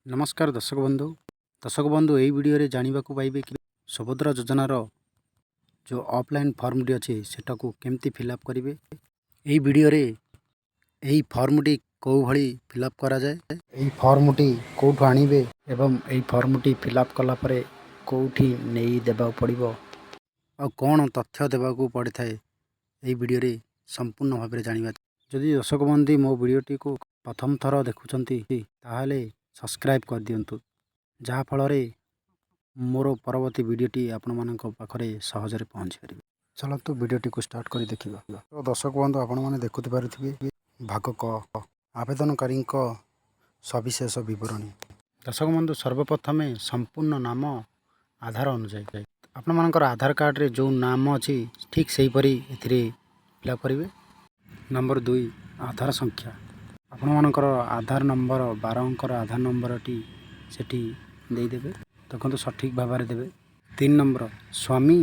ନମସ୍କାର ଦର୍ଶକ ବନ୍ଧୁ। ଦର୍ଶକ ବନ୍ଧୁ, ଏହି ଭିଡ଼ିଓରେ ଜାଣିବାକୁ ପାଇବେ କି ସୁଭଦ୍ରା ଯୋଜନାର ଯେଉଁ ଅଫଲାଇନ୍ ଫର୍ମଟି ଅଛି, ସେଟାକୁ କେମିତି ଫିଲ୍ଅପ୍ କରିବେ। ଏହି ଭିଡ଼ିଓରେ ଏହି ଫର୍ମଟି କେଉଁ ଭଳି ଫିଲ୍ଅପ୍ କରାଯାଏ, ଏହି ଫର୍ମଟି କେଉଁଠୁ ଆଣିବେ ଏବଂ ଏହି ଫର୍ମଟି ଫିଲ୍ଅପ୍ କଲା ପରେ କେଉଁଠି ନେଇ ଦେବାକୁ ପଡ଼ିବ ଆଉ କ'ଣ ତଥ୍ୟ ଦେବାକୁ ପଡ଼ିଥାଏ, ଏହି ଭିଡ଼ିଓରେ ସମ୍ପୂର୍ଣ୍ଣ ଭାବରେ ଜାଣିବା। ଯଦି ଦର୍ଶକ ବନ୍ଧୁ ମୋ ଭିଡ଼ିଓଟିକୁ ପ୍ରଥମ ଥର ଦେଖୁଛନ୍ତି, ତାହେଲେ ସବସ୍କ୍ରାଇବ୍ କରିଦିଅନ୍ତୁ, ଯାହାଫଳରେ ମୋର ପରବର୍ତ୍ତୀ ଭିଡ଼ିଓଟି ଆପଣମାନଙ୍କ ପାଖରେ ସହଜରେ ପହଞ୍ଚି ପାରିବ। ଚାଲନ୍ତୁ, ଭିଡ଼ିଓଟିକୁ ଷ୍ଟାର୍ଟ କରି ଦେଖିବା। ତ ଦର୍ଶକ ବନ୍ଧୁ, ଆପଣମାନେ ଦେଖୁପାରୁଥିବେ ଭାଗ କ, ଆବେଦନକାରୀଙ୍କ ସବିଶେଷ ବିବରଣୀ। ଦର୍ଶକ ବନ୍ଧୁ, ସର୍ବପ୍ରଥମେ ସମ୍ପୂର୍ଣ୍ଣ ନାମ ଆଧାର ଅନୁଯାୟୀ। ଆପଣମାନଙ୍କର ଆଧାର କାର୍ଡ଼ରେ ଯେଉଁ ନାମ ଅଛି, ଠିକ୍ ସେହିପରି ଏଥିରେ ଫିଲ୍ଅପ୍ କରିବେ। ନମ୍ବର 2, ଆଧାର ସଂଖ୍ୟା। ଆପଣମାନଙ୍କର ଆଧାର ନମ୍ବର, 12 ଅଙ୍କର ଆଧାର ନମ୍ବରଟି ସେଠି ଦେଇଦେବେ। ଦେଖନ୍ତୁ, ସଠିକ୍ ଭାବରେ ଦେବେ। 3 ନମ୍ବର, ସ୍ୱାମୀ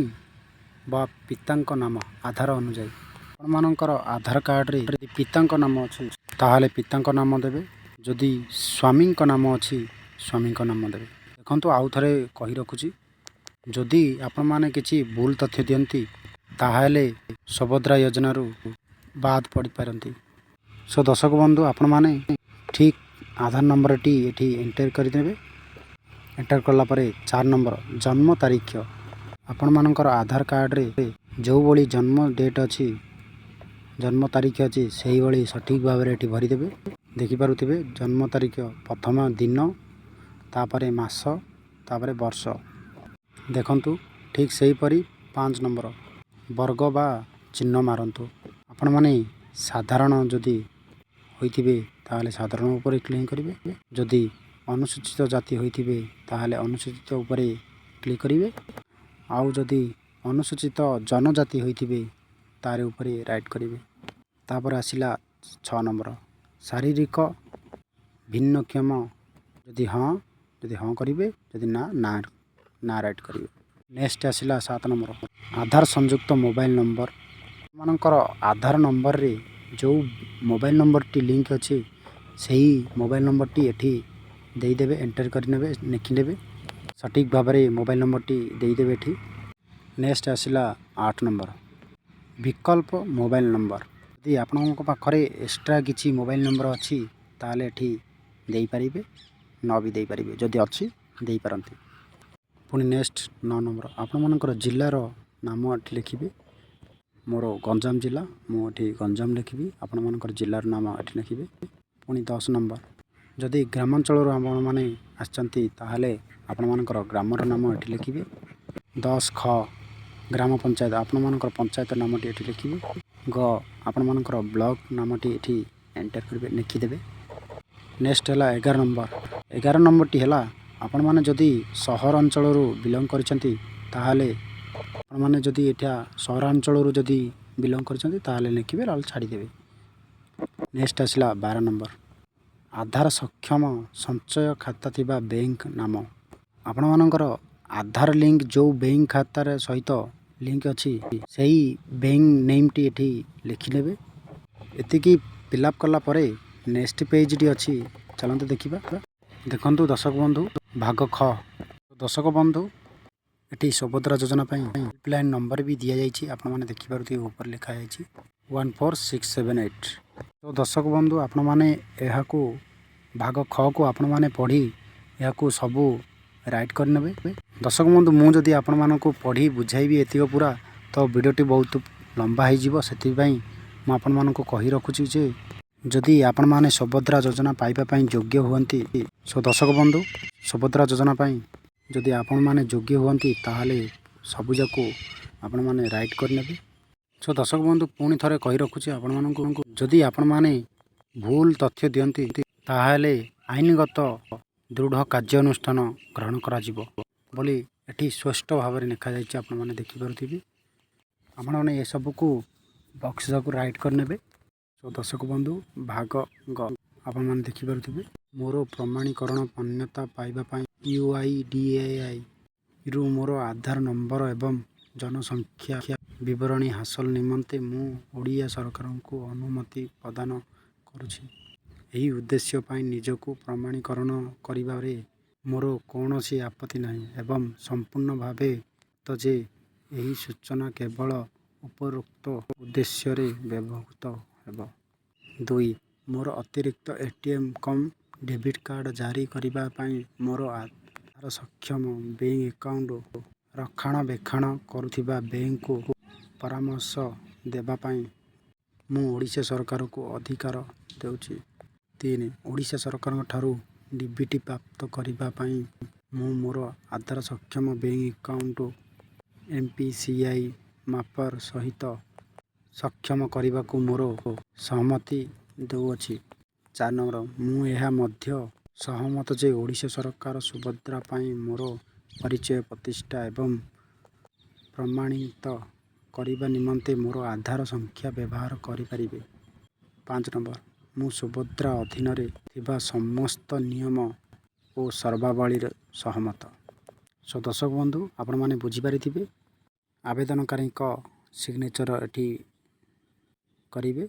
ବା ପିତାଙ୍କ ନାମ ଆଧାର ଅନୁଯାୟୀ। ଆପଣମାନଙ୍କର ଆଧାର କାର୍ଡ଼ରେ ଯଦି ପିତାଙ୍କ ନାମ ଅଛି, ତାହେଲେ ପିତାଙ୍କ ନାମ ଦେବେ। ଯଦି ସ୍ୱାମୀଙ୍କ ନାମ ଅଛି, ସ୍ୱାମୀଙ୍କ ନାମ ଦେବେ। ଦେଖନ୍ତୁ, ଆଉ ଥରେ କହି ରଖୁଛି, ଯଦି ଆପଣମାନେ କିଛି ଭୁଲ ତଥ୍ୟ ଦିଅନ୍ତି, ତାହେଲେ ସୁଭଦ୍ରା ଯୋଜନାରୁ ବାଦ ପଡ଼ିପାରନ୍ତି। ସୋ ଦର୍ଶକ ବନ୍ଧୁ, ଆପଣମାନେ ଠିକ୍ ଆଧାର ନମ୍ବରଟି ଏଠି ଏଣ୍ଟର କରିଦେବେ। ଏଣ୍ଟର କଲା ପରେ 4 ନମ୍ବର, ଜନ୍ମ ତାରିଖ। ଆପଣମାନଙ୍କର ଆଧାର କାର୍ଡ଼ରେ ଯେଉଁଭଳି ଜନ୍ମ ଡେଟ୍ ଅଛି, ଜନ୍ମ ତାରିଖ ଅଛି, ସେଇଭଳି ସଠିକ୍ ଭାବରେ ଏଠି ଭରିଦେବେ। ଦେଖିପାରୁଥିବେ, ଜନ୍ମ ତାରିଖ ପ୍ରଥମ ଦିନ, ତାପରେ ମାସ, ତାପରେ ବର୍ଷ। ଦେଖନ୍ତୁ, ଠିକ୍ ସେହିପରି 5 ନମ୍ବର, ବର୍ଗ ବା ଚିହ୍ନ ମାରନ୍ତୁ। ଆପଣମାନେ ସାଧାରଣ ଯଦି ହୋଇଥିବେ, ତାହେଲେ ସାଧାରଣ ଉପରେ କ୍ଲିକ୍ କରିବେ। ଯଦି ଅନୁସୂଚିତ ଜାତି ହୋଇଥିବେ, ତାହେଲେ ଅନୁସୂଚିତ ଉପରେ କ୍ଲିକ୍ କରିବେ। ଆଉ ଯଦି ଅନୁସୂଚିତ ଜନଜାତି ହୋଇଥିବେ, ତାରି ଉପରେ ରାଇଟ୍ କରିବେ। ତାପରେ ଆସିଲା 6 ନମ୍ବର, ଶାରୀରିକ ଭିନ୍ନକ୍ଷମ। ଯଦି ହଁ କରିବେ, ଯଦି ନା, ନା ନା ରାଇଟ୍ କରିବେ। ନେକ୍ସଟ ଆସିଲା 7 ନମ୍ବର, ଆଧାର ସଂଯୁକ୍ତ ମୋବାଇଲ ନମ୍ବର। ଆପଣମାନଙ୍କର ଆଧାର ନମ୍ବରରେ ଯେଉଁ ମୋବାଇଲ ନମ୍ବରଟି ଲିଙ୍କ ଅଛି, ସେହି ମୋବାଇଲ ନମ୍ବରଟି ଏଠି ଦେଇଦେବେ। ଏଣ୍ଟର କରିନେବେ, ଲେଖିନେବେ। ସଠିକ୍ ଭାବରେ ମୋବାଇଲ ନମ୍ବରଟି ଦେଇଦେବେ ଏଠି। ନେକ୍ସଟ ଆସିଲା 8 ନମ୍ବର, ବିକଳ୍ପ ମୋବାଇଲ ନମ୍ବର। ଯଦି ଆପଣଙ୍କ ପାଖରେ ଏକ୍ସଟ୍ରା କିଛି ମୋବାଇଲ ନମ୍ବର ଅଛି, ତାହେଲେ ଏଠି ଦେଇପାରିବେ, ନ ବି ଦେଇପାରିବେ। ଯଦି ଅଛି, ଦେଇପାରନ୍ତି। ପୁଣି ନେକ୍ସଟ 9 ନମ୍ବର, ଆପଣମାନଙ୍କର ଜିଲ୍ଲାର ନାମ ଏଠି ଲେଖିବେ। ମୋର ଗଞ୍ଜାମ ଜିଲ୍ଲା, ମୁଁ ଏଠି ଗଞ୍ଜାମ ଲେଖିବି। ଆପଣମାନଙ୍କର ଜିଲ୍ଲାର ନାମ ଏଠି ଲେଖିବେ। ପୁଣି 10 ନମ୍ବର, ଯଦି ଗ୍ରାମାଞ୍ଚଳରୁ ଆପଣମାନେ ଆସିଛନ୍ତି, ତାହେଲେ ଆପଣମାନଙ୍କର ଗ୍ରାମର ନାମ ଏଠି ଲେଖିବେ। 10 ଖ, ଗ୍ରାମ ପଞ୍ଚାୟତ। ଆପଣମାନଙ୍କର ପଞ୍ଚାୟତ ନାମଟି ଏଠି ଲେଖିବେ। ଗ, ଆପଣମାନଙ୍କର ବ୍ଲକ ନାମଟି ଏଠି ଏଣ୍ଟର କରିବେ, ଲେଖିଦେବେ। ନେକ୍ସଟ ହେଲା 11 ନମ୍ବର। 11 ନମ୍ବରଟି ହେଲା, ଆପଣମାନେ ଯଦି ସହରାଞ୍ଚଳରୁ ବିଲଙ୍ଗ କରିଛନ୍ତି, ତାହେଲେ ଆପଣମାନେ ଯଦି ଏଠା ସହରାଞ୍ଚଳରୁ ଯଦି ବିଲଙ୍ଗ କରିଛନ୍ତି, ତାହେଲେ ଲେଖିବେ, ନହେଲେ ଛାଡ଼ିଦେବେ। ନେକ୍ସଟ ଆସିଲା 12 ନମ୍ବର, ଆଧାର ସକ୍ଷମ ସଞ୍ଚୟ ଖାତା ଥିବା ବ୍ୟାଙ୍କ ନାମ। ଆପଣମାନଙ୍କର ଆଧାର ଲିଙ୍କ ଯେଉଁ ବ୍ୟାଙ୍କ ଖାତାରେ ସହିତ ଲିଙ୍କ ଅଛି, ସେଇ ବ୍ୟାଙ୍କ ନେମ୍ଟି ଏଠି ଲେଖିନେବେ। ଏତିକି ଫିଲ୍ଅପ୍ କଲା ପରେ ନେକ୍ସଟ ପେଜ୍ଟି ଅଛି, ଚାଲନ୍ତୁ ଦେଖିବା। ଦେଖନ୍ତୁ ଦର୍ଶକ ବନ୍ଧୁ, ଭାଗ ଖ। ଦର୍ଶକ ବନ୍ଧୁ, ଏଠି ସୁଭଦ୍ରା ଯୋଜନା ପାଇଁ ହେଲ୍ପଲାଇନ୍ ନମ୍ବର ବି ଦିଆଯାଇଛି। ଆପଣମାନେ ଦେଖିପାରୁଥିବେ, ଉପରେ ଲେଖାଯାଇଛି 14678। ତ ଦର୍ଶକ ବନ୍ଧୁ, ଆପଣମାନେ ଏହାକୁ ଭାଗ ଖକୁ ଆପଣମାନେ ପଢ଼ି ଏହାକୁ ସବୁ ରାଇଟ୍ କରିନେବେ। ଦର୍ଶକ ବନ୍ଧୁ, ମୁଁ ଯଦି ଆପଣମାନଙ୍କୁ ପଢ଼ି ବୁଝାଇବି ଏତିକ ପୁରା, ତ ଭିଡ଼ିଓଟି ବହୁତ ଲମ୍ବା ହେଇଯିବ। ସେଥିପାଇଁ ମୁଁ ଆପଣମାନଙ୍କୁ କହି ରଖୁଛି ଯେ ଯଦି ଆପଣମାନେ ସୁଭଦ୍ରା ଯୋଜନା ପାଇବା ପାଇଁ ଯୋଗ୍ୟ ହୁଅନ୍ତି, ସୋ ଦର୍ଶକ ବନ୍ଧୁ, ସୁଭଦ୍ରା ଯୋଜନା ପାଇଁ ଯଦି ଆପଣମାନେ ଯୋଗ୍ୟ ହୁଅନ୍ତି, ତାହେଲେ ସବୁଯାକୁ ଆପଣମାନେ ରାଇଟ୍ କରିନେବେ। ସୋ ଦର୍ଶକ ବନ୍ଧୁ, ପୁଣି ଥରେ କହି ରଖୁଛି ଆପଣମାନଙ୍କୁ, ଯଦି ଆପଣମାନେ ଭୁଲ ତଥ୍ୟ ଦିଅନ୍ତି, ତାହେଲେ ଆଇନଗତ ଦୃଢ଼ କାର୍ଯ୍ୟାନୁଷ୍ଠାନ ଗ୍ରହଣ କରାଯିବ ବୋଲି ଏଠି ସ୍ପଷ୍ଟ ଭାବରେ ଲେଖାଯାଇଛି। ଆପଣମାନେ ଦେଖିପାରୁଥିବେ। ଆପଣମାନେ ଏସବୁକୁ ବକ୍ସ ଯାକୁ ରାଇଟ୍ କରିନେବେ। ସୋ ଦର୍ଶକ ବନ୍ଧୁ, ଭାଗ ଗ, ଆପଣମାନେ ଦେଖିପାରୁଥିବେ, ମୋର ପ୍ରମାଣୀକରଣ ମାନ୍ୟତା ପାଇବା ପାଇଁ UIDAI ରୁ ମୋର ଆଧାର ନମ୍ବର ଏବଂ ଜନସଂଖ୍ୟା ବିବରଣୀ ହାସଲ ନିମନ୍ତେ ମୁଁ ଓଡ଼ିଶା ସରକାରଙ୍କୁ ଅନୁମତି ପ୍ରଦାନ କରୁଛି। ଏହି ଉଦ୍ଦେଶ୍ୟ ପାଇଁ ନିଜକୁ ପ୍ରମାଣୀକରଣ କରିବାରେ ମୋର କୌଣସି ଆପତ୍ତି ନାହିଁ ଏବଂ ସମ୍ପୂର୍ଣ୍ଣ ଭାବେ ତ ଯେ ଏହି ସୂଚନା କେବଳ ଉପରୋକ୍ତ ଉଦ୍ଦେଶ୍ୟରେ ବ୍ୟବହୃତ ହେବ। 2, ମୋର ଅତିରିକ୍ତ ATM cum debit card ଜାରି କରିବା ପାଇଁ ମୋର ଆଧାର ସକ୍ଷମ ବ୍ୟାଙ୍କ ଆକାଉଣ୍ଟ ରକ୍ଷଣାବେକ୍ଷଣ କରୁଥିବା ବ୍ୟାଙ୍କକୁ ପରାମର୍ଶ ଦେବା ପାଇଁ ମୁଁ ଓଡ଼ିଶା ସରକାରଙ୍କୁ ଅଧିକାର ଦେଉଛି। 3, ଓଡ଼ିଶା ସରକାରଙ୍କ ଠାରୁ ଡିବିଟି ପ୍ରାପ୍ତ କରିବା ପାଇଁ ମୁଁ ମୋର ଆଧାର ସକ୍ଷମ ବ୍ୟାଙ୍କ ଆକାଉଣ୍ଟ ଏନ୍‌ପିସିଆଇ ମ୍ୟାପର୍ ସହିତ ସକ୍ଷମ କରିବାକୁ ମୋର ସହମତି ଦେଉଅଛି। 4 ନମ୍ବର, ମୁଁ ଏହା ମଧ୍ୟ ସହମତ ଯେ ଓଡ଼ିଶା ସରକାର ସୁଭଦ୍ରା ପାଇଁ ମୋର ପରିଚୟ ପ୍ରତିଷ୍ଠା ଏବଂ ପ୍ରମାଣିତ କରିବା ନିମନ୍ତେ ମୋର ଆଧାର ସଂଖ୍ୟା ବ୍ୟବହାର କରିପାରିବେ। 5 ନମ୍ବର, ମୁଁ ସୁଭଦ୍ରା ଅଧୀନରେ ଥିବା ସମସ୍ତ ନିୟମ ଓ ସର୍ତ୍ତାବଳୀରେ ସହମତ। ସୋ ଦର୍ଶକ ବନ୍ଧୁ, ଆପଣମାନେ ବୁଝିପାରିଥିବେ। ଆବେଦନକାରୀଙ୍କ ସିଗ୍ନେଚର ଏଠି କରିବେ।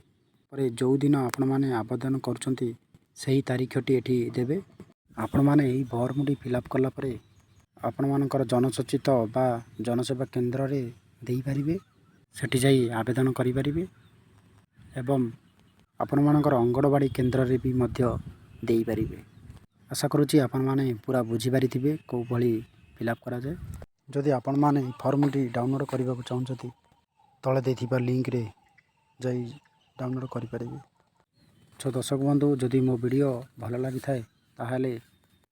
ପରେ ଯେଉଁଦିନ ଆପଣମାନେ ଆବେଦନ କରୁଛନ୍ତି, ସେହି ତାରିଖଟି ଏଠି ଦେବେ। ଆପଣମାନେ ଏହି ଫର୍ମଟି ଫିଲ୍ଅପ୍ କଲା ପରେ ଆପଣମାନଙ୍କର ଜନସଚିତ ବା ଜନସେବା କେନ୍ଦ୍ରରେ ଦେଇପାରିବେ। ସେଠି ଯାଇ ଆବେଦନ କରିପାରିବେ ଏବଂ ଆପଣମାନଙ୍କର ଅଙ୍ଗନବାଡ଼ି କେନ୍ଦ୍ରରେ ବି ମଧ୍ୟ ଦେଇପାରିବେ। ଆଶା କରୁଛି ଆପଣମାନେ ପୁରା ବୁଝିପାରିଥିବେ କେଉଁ ଭଳି ଫିଲ୍ଅପ୍ କରାଯାଏ। ଯଦି ଆପଣମାନେ ଏହି ଫର୍ମଟି ଡାଉନଲୋଡ଼୍ କରିବାକୁ ଚାହୁଁଛନ୍ତି, ତଳେ ଦେଇଥିବା ଲିଙ୍କରେ ଯାଇ ଡାଉନଲୋଡ଼୍ କରିପାରିବେ। ସୋ ଦର୍ଶକ ବନ୍ଧୁ, ଯଦି ମୋ ଭିଡ଼ିଓ ଭଲ ଲାଗିଥାଏ, ତାହେଲେ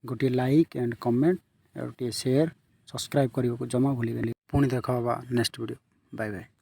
ଗୋଟିଏ ଲାଇକ୍ ଆଣ୍ଡ କମେଣ୍ଟ ଆଉ ଗୋଟିଏ ସେୟାର, ସବସ୍କ୍ରାଇବ୍ କରିବାକୁ ଜମା ଭୁଲିବେନି। ପୁଣି ଦେଖା ହେବା ନେକ୍ସଟ ଭିଡ଼ିଓ। Bye bye.